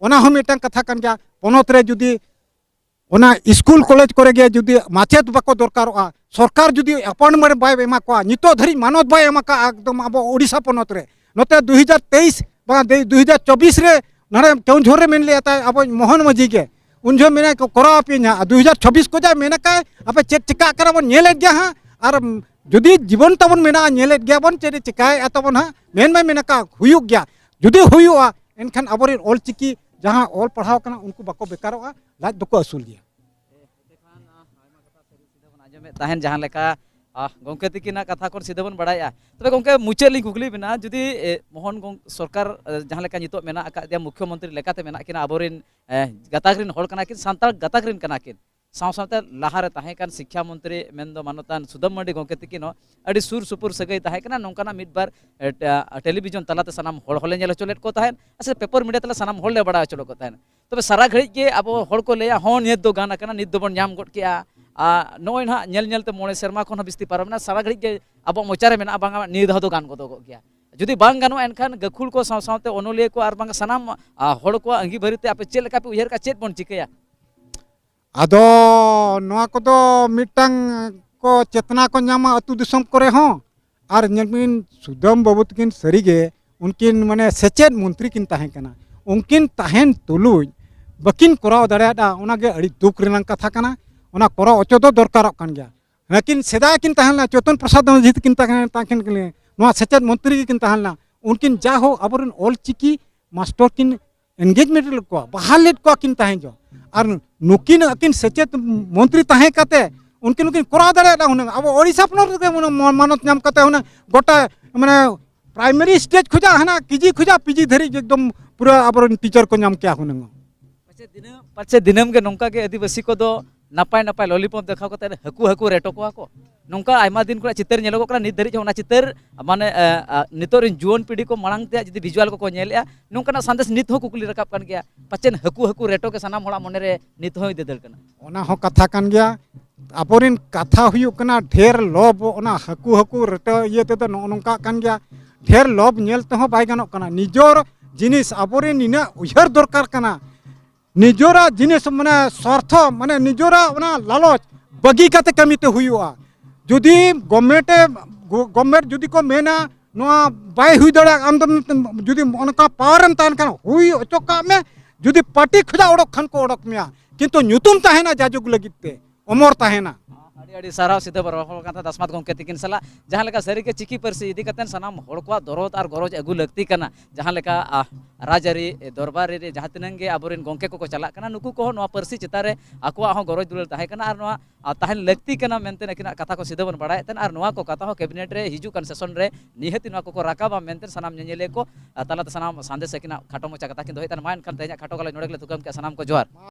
ᱚᱱᱟ ᱦᱚᱸ ᱢᱤᱫᱴᱟᱝ ᱠᱟᱛᱷᱟ ᱠᱟᱱ ᱜᱮᱭᱟ᱾ ᱯᱚᱱᱚᱛ ᱨᱮ ᱡᱩᱫᱤ ᱚᱱᱟ ᱥᱠᱩᱞ ᱠᱚᱞᱮᱡᱽ ᱠᱚᱨᱮ ᱜᱮ ᱡᱩᱫᱤ ᱢᱟᱪᱮᱫ ᱵᱟᱠᱚ ᱫᱚᱨᱠᱟᱨᱚᱜᱼᱟ, ᱥᱚᱨᱠᱟᱨ ᱡᱩᱫᱤ ᱮᱯᱚᱭᱮᱱᱴᱢᱮᱱᱴ ᱵᱟᱭ ᱮᱢᱟ ᱠᱚᱣᱟ, ᱱᱤᱛᱚᱜ ᱫᱷᱟᱹᱨᱤᱡ ᱢᱟᱱᱚᱛ ᱵᱟᱭ ᱮᱢ ᱟᱠᱟᱫᱼᱟ ᱮᱠᱫᱚᱢ ᱟᱵᱚ ᱳᱰᱤᱥᱟ ᱯᱚᱱᱚᱛ ᱨᱮ᱾ ᱱᱚᱛᱮ ᱫᱩ ᱦᱟᱡᱟᱨ ᱛᱮᱭᱤᱥ ᱵᱟᱝ, ᱫᱩ ᱦᱟᱡᱟᱨ ᱪᱚᱵᱵᱤᱥ ᱨᱮ ᱱᱚᱰᱮ ᱠᱮᱣᱡᱷᱳᱨ ᱨᱮ ᱢᱮᱱ ᱞᱮᱫᱼᱟ ᱛᱟᱭ ᱟᱵᱚ ᱢᱳᱦᱚᱱ ᱢᱟᱹᱡᱷᱤ ᱜᱮ, ᱩᱱ ᱡᱚᱦᱚᱜ ᱢᱮᱱᱟ ᱠᱚ ᱠᱚᱨᱟᱣ ᱟᱯᱮᱭᱟᱹᱧ ᱦᱟᱸᱜ᱾ ᱫᱩ ᱦᱟᱡᱟᱨ ᱪᱚᱵᱵᱤᱥ ᱠᱚ ᱡᱟ ᱢᱮᱱ ᱟᱠᱟᱫ, ᱟᱯᱮ ᱪᱮᱫ ᱪᱤᱠᱟᱹᱜ ᱠᱟᱱᱟ ᱵᱚᱱ ᱧᱮᱞᱮᱫ ᱜᱮᱭᱟ ᱦᱟᱸᱜ᱾ ᱟᱨ ᱡᱩᱫᱤ ᱡᱤᱵᱚᱱ ᱛᱟᱵᱚᱱ ᱢᱮᱱᱟᱜᱼᱟ, ᱧᱮᱞᱮᱫ ᱜᱮᱭᱟ ᱵᱚᱱ ᱪᱮᱫ ᱮ ᱪᱤᱠᱟᱹᱭᱮᱫᱼᱟ ᱛᱟᱵᱚᱱ ᱦᱟᱸᱜ᱾ ᱢᱮᱱ ᱢᱟᱭ ᱢᱮᱱ ᱟᱠᱟᱫ ᱦᱩᱭᱩᱜ ᱜᱮᱭᱟ᱾ ᱡᱩᱫᱤ ᱦᱩᱭᱩᱜᱼᱟ, ᱮᱱᱠᱷᱟᱱ ᱟᱵᱚᱨᱮᱱ ᱚᱞᱪᱤᱠᱤ ᱡᱟᱦᱟᱸ ᱚᱞ ᱯᱟᱲᱦᱟᱣ ᱠᱟᱱᱟ, ᱩᱱᱠᱩ ᱵᱟᱠᱚ ᱵᱮᱠᱟᱨᱚᱜᱼᱟ, ᱞᱟᱡ ᱫᱚᱠᱚ ᱟᱹᱥᱩᱞ ᱜᱮᱭᱟ᱾ ᱟᱸᱡᱚᱢᱮᱫ ᱛᱟᱦᱮᱱ ᱡᱟᱦᱟᱸ ᱞᱮᱠᱟ, ᱟᱦ, ᱜᱚᱢᱠᱮ ᱛᱤᱠᱤᱱᱟᱜ ᱠᱟᱛᱷᱟ ᱠᱷᱚᱱ ᱥᱤᱫᱷᱟᱹ ᱵᱚᱱ ᱵᱟᱲᱟᱭᱮᱜᱼᱟ᱾ ᱛᱚᱵᱮ ᱜᱚᱢᱠᱮ, ᱢᱩᱪᱟᱹᱫ ᱞᱤᱧ ᱠᱩᱠᱞᱤ ᱵᱮᱱᱟ, ᱡᱩᱫᱤ, ᱮ, ᱢᱳᱦᱚᱱ ᱜᱚᱝ-, ᱥᱚᱨᱠᱟᱨ, ᱮ, ᱡᱟᱦᱟᱸ ᱞᱮᱠᱟ ᱱᱤᱛᱚᱜ ᱢᱮᱱᱟᱜ ᱟᱠᱟᱫ ᱫᱮᱭᱟ, ᱢᱩᱠᱷᱭᱚᱢᱚᱱᱛᱨᱤ ᱞᱮᱠᱟᱛᱮ ᱢᱮᱱᱟᱜ ᱠᱤᱱᱟ, ᱟᱵᱚᱨᱮᱱ, ᱮ, ᱜᱟᱛᱟᱠ ᱨᱮᱱ ᱦᱚᱲ ᱠᱟᱱᱟ ᱠᱤᱱ, ᱥᱟᱱᱛᱟᱲ ᱜᱟᱛᱟᱠ ᱨᱮᱱ ᱠᱟᱱᱟ ᱠᱤᱱ, ᱥᱟᱶ ᱥᱟᱶᱛᱮ ᱞᱟᱦᱟᱨᱮ ᱛᱟᱦᱮᱸ ᱠᱟᱱ ᱥᱤᱠᱠᱷᱟ ᱢᱚᱱᱛᱨᱤ ᱢᱮᱱᱫᱚ ᱢᱟᱱᱚᱛᱟᱱ ᱥᱩᱫᱟᱢ ᱢᱟᱨᱰᱤ ᱜᱚᱢᱠᱮ ᱛᱤᱠᱤᱱ ᱦᱚᱸ ᱟᱹᱰᱤ ᱥᱩᱨ ᱥᱩᱯᱩᱨ ᱥᱟᱹᱜᱟᱹᱭ ᱛᱟᱦᱮᱸ ᱠᱟᱱᱟ᱾ ᱱᱚᱝᱠᱟᱱᱟᱜ ᱢᱤᱫ ᱵᱟᱨ, ᱮ, ᱴᱮ-, ᱴᱮᱞᱤᱵᱷᱤᱡᱚᱱ ᱛᱟᱞᱟᱛᱮ ᱥᱟᱱᱟᱢ ᱦᱚᱲ ᱦᱚᱸᱞᱮ ᱧᱮᱞ ᱦᱚᱪᱚ ᱞᱮᱫ ᱠᱚ ᱛᱟᱦᱮᱸᱫ, ᱥᱮ ᱯᱮᱯᱟᱨ ᱢᱤᱰᱤᱭᱟ ᱛᱟᱞᱟ ᱥᱟᱱᱟᱢ ᱦᱚᱲ ᱞᱮ ᱵᱟᱲᱟᱭ ᱦᱚᱪᱚ ᱞᱮᱫ ᱠᱚ ᱛᱟᱦᱮᱸᱫ᱾ ᱛᱚᱵᱮ ᱥᱟᱨᱟ ᱜᱷᱟᱹᱲᱤᱡ ᱜᱮ ᱟᱵᱚ ᱦᱚᱲ ᱠᱚ ᱞᱟᱹᱭᱟ, "ᱦᱚᱸ, ᱱᱤᱛ ᱫᱚ ᱜᱟᱱ ᱟᱠᱟᱱᱟ, ᱱᱤᱛ ᱫᱚᱵᱚᱱ ᱧᱟᱢ ᱜᱚᱫ ᱠᱮᱜᱼᱟ᱾" ᱟᱨ ᱱᱚᱜᱼᱚᱭ ᱱᱟᱦᱟᱜ ᱧᱮᱞ ᱧᱮᱞ ᱛᱮ ᱢᱚᱬᱮ ᱥᱮᱨᱢᱟ ᱠᱷᱚᱱ ᱦᱚᱸ ᱵᱤᱥᱛᱤ ᱯᱟᱨᱚᱢᱮᱱᱟ, ᱥᱟᱨᱟ ᱜᱷᱟᱹᱲᱤᱡ ᱜᱮ ᱟᱵᱚᱣᱟᱜ ᱢᱚᱪᱟ ᱨᱮ ᱢᱮᱱᱟᱜᱼᱟ, "ᱵᱟᱝᱟ, ᱱᱤᱭᱟᱹ ᱫᱷᱟᱣ ᱫᱚ ᱜᱟᱱ ᱜᱚᱫᱚᱜᱚᱜ ᱜᱮᱭᱟ᱾" ᱡᱩᱫᱤ ᱵᱟᱝ ᱜᱟᱱᱚᱜᱼᱟ, ᱮᱱᱠᱷᱟᱱ ᱜᱟᱹᱠᱷᱩᱲ ᱠᱚ ᱥᱟᱶ ᱥᱟᱶᱛᱮ ᱚᱱᱚᱞᱤᱭᱟᱹ ᱠᱚ ᱟᱨ ᱵᱟᱝ ᱥᱟᱱᱟᱢ, ᱟ, ᱦᱚᱲ ᱠᱚᱣᱟᱜ ᱟᱺᱜᱤᱵᱷᱟᱹᱨᱤ ᱛᱮ ᱟᱯᱮ ᱪᱮᱫ ᱞᱮᱠᱟ ᱯᱮ ᱩᱭᱦᱟᱹᱨ ᱠᱟᱜᱼᱟ, ᱪᱮᱫ ᱵᱚᱱ ᱪᱤᱠᱟᱹᱭᱟ? ᱟᱫᱚ ᱱᱚᱣᱟ ᱠᱚᱫᱚ ᱢᱤᱫᱴᱟᱝ ᱠᱚ ᱪᱮᱛᱱᱟ ᱠᱚ ᱧᱟᱢᱟ ᱟᱹᱛᱩ ᱫᱤᱥᱚᱢ ᱠᱚᱨᱮ ᱦᱚᱸ᱾ ᱟᱨ ᱧᱮᱞ ᱵᱤᱱ, ᱥᱩᱫᱟᱹᱢ ᱵᱟᱹᱵᱩ ᱛᱟᱹᱠᱤᱱ ᱥᱟᱹᱨᱤᱜᱮ ᱩᱱᱠᱤᱱ ᱢᱟᱱᱮ ᱥᱮᱪᱮᱫ ᱢᱚᱱᱛᱨᱤ ᱠᱤᱱ ᱛᱟᱦᱮᱸ ᱠᱟᱱᱟ᱾ ᱩᱱᱠᱤᱱ ᱛᱟᱦᱮᱱ ᱛᱩᱞᱩᱡ ᱵᱟᱹᱠᱤᱱ ᱠᱚᱨᱟᱣ ᱫᱟᱲᱮᱭᱟᱫᱼᱟ, ᱚᱱᱟᱜᱮ ᱟᱹᱰᱤ ᱫᱩᱠ ᱨᱮᱱᱟᱜ ᱠᱟᱛᱷᱟ ᱠᱟᱱᱟ᱾ ᱚᱱᱟ ᱠᱚᱨᱟᱣ ᱦᱚᱪᱚ ᱫᱚ ᱫᱚᱨᱠᱟᱨᱚᱜ ᱠᱟᱱ ᱜᱮᱭᱟ᱾ ᱞᱮᱠᱤᱱ ᱥᱮᱫᱟᱭ ᱠᱤᱱ ᱛᱟᱦᱮᱸ ᱞᱮᱱᱟ, ᱪᱚᱭᱛᱚᱱ ᱯᱨᱚᱥᱟᱫᱽ ᱢᱟᱹᱡᱷᱤ ᱛᱟᱹᱠᱤᱱ ᱛᱟᱦᱮᱸ, ᱛᱟᱦᱮᱸ ᱠᱟᱱ, ᱱᱚᱣᱟ ᱥᱮᱪᱮᱫ ᱢᱚᱱᱛᱨᱤ ᱜᱮᱠᱤᱱ ᱛᱟᱦᱮᱸ ᱞᱮᱱᱟ᱾ ᱩᱱᱠᱤᱱ ᱡᱟᱭᱦᱳᱠ ᱟᱵᱚᱨᱮᱱ ᱚᱞ ᱪᱤᱠᱤ ᱢᱟᱥᱴᱚᱨ ᱠᱤᱱ engagement ᱞᱮᱫ ᱠᱚᱣᱟ, ᱵᱟᱦᱟᱞ ᱞᱮᱫ ᱠᱚᱣᱟ ᱠᱤᱱ ᱛᱟᱦᱮᱸ ᱡᱚ᱾ ᱟᱨ ᱱᱩᱠᱤᱱ ᱟᱹᱠᱤᱱ ᱥᱮᱪᱮᱫ ᱢᱚᱱᱛᱨᱤ ᱛᱟᱦᱮᱸ ᱠᱟᱛᱮ ᱩᱱᱠᱤᱱ ᱦᱚᱸᱠᱤᱱ ᱠᱚᱨᱟᱣ ᱫᱟᱲᱮᱭᱟᱜᱼᱟ᱾ ᱦᱩᱱᱟᱹᱝ ᱟᱵᱚ ᱳᱰᱤᱥᱟ ᱯᱚᱱᱚᱛ ᱨᱮᱜᱮ ᱦᱩᱱᱟᱹᱝ ᱢᱚ-, ᱢᱟᱱᱚᱛ ᱧᱟᱢ ᱠᱟᱛᱮ ᱦᱩᱱᱟᱹᱝ ᱜᱚᱴᱟ ᱢᱟᱱᱮ ᱯᱨᱟᱭᱢᱟᱨᱤ ᱥᱴᱮᱡᱽ ᱠᱷᱚᱱᱟᱜ ᱦᱟᱱᱟ ᱠᱮᱡᱤ ᱠᱷᱚᱱᱟᱜ ᱯᱤᱡᱤ ᱫᱷᱟᱹᱨᱤᱡ ᱮᱠᱫᱚᱢ ᱯᱩᱨᱟᱹ ᱟᱵᱚᱨᱮᱱ ᱴᱤᱪᱟᱨ ᱠᱚ ᱧᱟᱢ ᱠᱮᱭᱟ ᱦᱩᱱᱟᱹᱝ᱾ ᱯᱟᱪᱮ ᱫᱤᱱᱟᱹᱢ, ᱯᱟᱪᱮ ᱫᱤᱱᱟᱹᱢ ᱜᱮ ᱱᱚᱝᱠᱟ ᱜᱮ ᱟᱹᱫᱤᱵᱟᱹᱥᱤ ᱠᱚᱫᱚ ᱱᱟᱯᱟᱭ ᱱᱟᱯᱟᱭ ᱞᱚᱞᱤᱯᱚᱯ ᱫᱮᱠᱷᱟᱣ ᱠᱟᱛᱮ ᱦᱟᱹᱠᱩ, ᱦᱟᱹᱠᱩ ᱨᱮᱴᱚ ᱠᱚᱣᱟ ᱠᱚ᱾ ᱱᱚᱝᱠᱟ ᱟᱭᱢᱟ ᱫᱤᱱ ᱠᱷᱚᱱᱟᱜ ᱪᱤᱛᱟᱹᱨ ᱧᱮᱞᱚᱜᱚᱜ ᱠᱟᱱᱟ, ᱱᱤᱛ ᱫᱷᱟᱹᱨᱤᱡ ᱦᱚᱸ ᱚᱱᱟ ᱪᱤᱛᱟᱹᱨ ᱢᱟᱱᱮ, ᱮ, ᱟ, ᱱᱤᱛᱚᱜ ᱨᱮᱱ ᱡᱩᱣᱟᱹᱱ ᱯᱤᱲᱦᱤ ᱠᱚ ᱢᱟᱲᱟᱝ ᱛᱮᱭᱟᱜ ᱡᱩᱫᱤ ᱵᱷᱤᱡᱩᱣᱟᱞ ᱠᱚᱠᱚ ᱧᱮᱞᱮᱜᱼᱟ, ᱱᱚᱝᱠᱟᱱᱟᱜ ᱥᱟᱸᱫᱮᱥ ᱱᱤᱛ ᱦᱚᱸ ᱠᱩᱠᱞᱤ ᱨᱟᱠᱟᱵ ᱠᱟᱱ ᱜᱮᱭᱟ᱾ ᱯᱟᱪᱮᱫ ᱦᱟᱹᱠᱩ, ᱦᱟᱹᱠᱩ ᱨᱮᱴᱚ ᱜᱮ ᱥᱟᱱᱟᱢ ᱦᱚᱲᱟᱜ ᱢᱚᱱᱮ ᱨᱮ ᱱᱤᱛ ᱦᱚᱸᱭ ᱫᱟᱹᱫᱟᱹᱲ ᱠᱟᱱᱟ᱾ ᱚᱱᱟ ᱦᱚᱸ ᱠᱟᱛᱷᱟ ᱠᱟᱱ ᱜᱮᱭᱟ᱾ ᱟᱵᱚᱨᱮᱱ ᱠᱟᱛᱷᱟ ᱦᱩᱭᱩᱜ ᱠᱟᱱᱟ, ᱰᱷᱮᱨ ᱞᱚᱵᱽ, ᱚᱱᱟ ᱦᱟᱹᱠᱩ, ᱦᱟᱹᱠᱩ ᱨᱮᱴᱚ ᱤᱭᱟᱹ ᱛᱮᱫᱚ ᱱᱚᱜᱼᱚ ᱱᱚᱝᱠᱟᱜ ᱠᱟᱱ ᱜᱮᱭᱟ᱾ ᱰᱷᱮᱨ ᱞᱚᱵᱽ ᱧᱮᱞ ᱛᱮᱦᱚᱸ ᱵᱟᱭ ᱜᱟᱱᱚᱜ ᱠᱟᱱᱟ᱾ ᱱᱤᱡᱚᱨ ᱡᱤᱱᱤᱥ, ᱟᱵᱚᱨᱮᱱ ᱱᱤᱱᱟᱹᱜ ᱩᱭᱦᱟᱹᱨ ᱫᱚᱨᱠᱟᱨ ᱠᱟᱱᱟ, ᱱᱤᱡᱚᱨᱟᱜ ᱡᱤᱱᱤᱥ ᱢᱟᱱᱮ ᱥᱣᱟᱨᱛᱷᱚ, ᱢᱟᱱᱮ ᱱᱤᱡᱚᱨᱟᱜ ᱚᱱᱟ ᱞᱟᱞᱚᱪ ᱵᱟᱹᱜᱤ ᱠᱟᱛᱮ ᱠᱟᱹᱢᱤ ᱛᱮ ᱦᱩᱭᱩᱜᱼᱟ᱾ ᱡᱩᱫᱤ ᱜᱚᱵᱷᱢᱮᱱᱴ ᱮ, ᱜᱚ-, ᱜᱚᱵᱷᱢᱮᱱᱴ ᱡᱩᱫᱤ ᱠᱚ ᱢᱮᱱᱟ ᱱᱚᱣᱟ ᱵᱟᱭ ᱦᱩᱭ ᱫᱟᱲᱮᱭᱟᱜᱼᱟ, ᱟᱢ ᱫᱚ ᱡᱩᱫᱤ ᱚᱱᱠᱟ ᱯᱟᱣᱟᱨ ᱮᱢ ᱛᱟᱦᱮᱱ ᱠᱷᱟᱱ ᱦᱩᱭ ᱦᱚᱪᱚ ᱠᱟᱜ ᱢᱮ, ᱡᱩᱫᱤ ᱯᱟᱨᱴᱤ ᱠᱷᱚᱱᱟᱜ ᱚᱰᱚᱠ ᱠᱷᱟᱱ ᱠᱚ ᱚᱰᱚᱠ ᱢᱮᱭᱟ, ᱠᱤᱱᱛᱩ ᱧᱩᱛᱩᱢ ᱛᱟᱦᱮᱱᱟ ᱡᱟᱡᱩᱜᱽ ᱞᱟᱹᱜᱤᱫ ᱛᱮ, ᱚᱢᱚᱨ ᱛᱟᱦᱮᱱᱟ᱾ ᱟᱹᱰᱤ ᱟᱹᱰᱤ ᱥᱟᱨᱦᱟᱣ ᱥᱤᱫᱷᱟᱹ ᱵᱚᱱ ᱨᱚᱯᱚᱲ ᱠᱟᱱ ᱛᱟᱦᱮᱸ ᱫᱟᱥᱢᱟᱛ ᱜᱚᱢᱠᱮ ᱛᱤᱠᱤᱱ ᱥᱟᱞᱟᱜ, ᱡᱟᱦᱟᱸ ᱞᱮᱠᱟ ᱥᱟᱹᱨᱤᱜᱮ ᱪᱤᱠᱤ ᱯᱟᱹᱨᱥᱤ ᱤᱫᱤ ᱠᱟᱛᱮ ᱥᱟᱱᱟᱢ ᱦᱚᱲ ᱠᱚᱣᱟᱜ ᱫᱚᱨᱚᱫ ᱟᱨ ᱜᱚᱨᱚᱡᱽ ᱟᱹᱜᱩ ᱞᱟᱹᱠᱛᱤ ᱠᱟᱱᱟ, ᱡᱟᱦᱟᱸ ᱞᱮᱠᱟ, ᱟ, ᱨᱟᱡᱽᱟᱹᱨᱤ ᱫᱚᱨᱵᱟᱨ ᱨᱮ ᱡᱟᱦᱟᱸ ᱛᱤᱱᱟᱹᱝ ᱜᱮ ᱟᱵᱚᱨᱮᱱ ᱜᱚᱢᱠᱮ ᱠᱚᱠᱚ ᱪᱟᱞᱟᱜ ᱠᱟᱱᱟ, ᱱᱩᱠᱩ ᱠᱚᱦᱚᱸ ᱱᱚᱣᱟ ᱯᱟᱹᱨᱥᱤ ᱪᱮᱛᱟᱱ ᱨᱮ ᱟᱠᱚᱣᱟᱜ ᱦᱚᱸ ᱜᱚᱨᱚᱡᱽ ᱫᱩᱞᱟᱹᱲ ᱛᱟᱦᱮᱸ ᱠᱟᱱᱟ ᱟᱨ ᱱᱚᱣᱟ, ᱟ, ᱛᱟᱦᱮᱱ ᱞᱟᱹᱠᱛᱤ ᱠᱟᱱᱟ ᱢᱮᱱᱛᱮ ᱟᱹᱠᱤᱱᱟᱜ ᱠᱟᱛᱷᱟ ᱠᱚ ᱥᱤᱫᱷᱟᱹ ᱵᱚᱱ ᱵᱟᱲᱟᱭᱮᱫ ᱛᱟᱦᱮᱱᱟ᱾ ᱟᱨ ᱱᱚᱣᱟ ᱠᱚ ᱠᱟᱛᱷᱟ ᱦᱚᱸ ᱠᱮᱵᱤᱱᱮᱴ ᱨᱮ ᱦᱤᱡᱩᱜ ᱠᱟᱱ ᱥᱮᱥᱚᱱ ᱨᱮ ᱱᱤᱦᱟᱹᱛ ᱱᱚᱣᱟ ᱠᱚᱠᱚ ᱨᱟᱠᱟᱵᱟ ᱢᱮᱱᱛᱮ ᱥᱟᱱᱟᱢ ᱧᱮᱧᱮᱞᱤᱭᱟᱹ ᱠᱚ, ᱟ, ᱛᱟᱞᱟᱛᱮ ᱥᱟᱱᱟᱢ ᱥᱟᱸᱫᱮᱥ ᱟᱹᱠᱤᱱᱟᱜ ᱠᱷᱟᱴᱚ ᱢᱟᱪᱷᱟ ᱠᱟᱛᱷᱟ ᱠᱤᱱ ᱫᱚᱦᱚᱭᱮᱫ ᱛᱟᱦᱮᱱᱟ᱾ ᱢᱟ ᱮᱱᱠᱷᱟᱱ ᱛᱮᱦᱮᱧᱟᱜ ᱠᱷᱟᱴᱚ ᱜᱟᱞᱚᱪ ᱱᱚᱰᱮ ᱜᱮᱞᱮ ᱛᱷᱩᱠᱟᱹᱢ ᱠᱮᱫᱼᱟ᱾ ᱥᱟᱱᱟᱢ ᱠᱚ ᱡᱚᱦᱟᱨ᱾